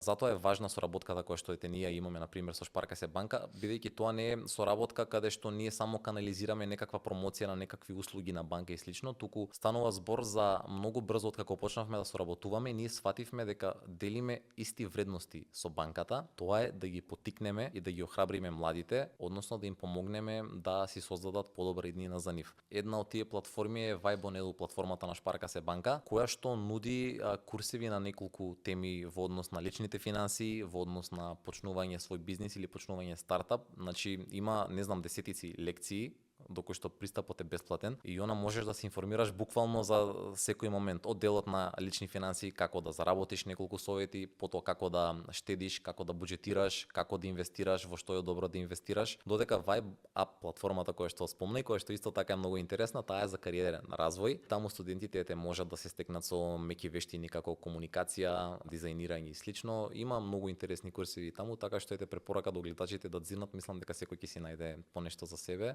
Затоа е важна соработката која што ние имаме на пример со Шпарка се банка, бидејќи тоа не е соработка каде што ние само канализираме некаква промоција на некакви услуги на банка и слично, туку станува збор за многу брзо откако почнавме да соработуваме, ние свативме дека делиме исти вредности со банката. Тоа е да ги поттикнеме и да ги охрабриме младите, односно да им помогнеме да си создадат подобра иднина за нив. Една од тие платформи е Vibe on Edu, платформата на Шпарка се банка, која што нуди курсеви на неколку теми во однос на личните финансии, во однос на почнување свој бизнис или почнување стартап. Значи има, не знам, десетици лекции до кој што пристапот е бесплатен и она можеш да се информираш буквално за секој момент, од делот на лични финансии, како да заработиш, неколку совети, потоа како да штедиш, како да буџетираш, како да инвестираш, во што е добро да инвестираш, додека Vibe Up платформата која што спомна и која што исто така е многу интересна, таа е за кариерен развој. Таму студентите можат да се стекнат со меки вештини како комуникација, дизајнирање и слично. Има многу интересни курсеви таму, така што ете препорака до гледачите да дзирнат, мислам дека секој ќе си најде понешто за себе.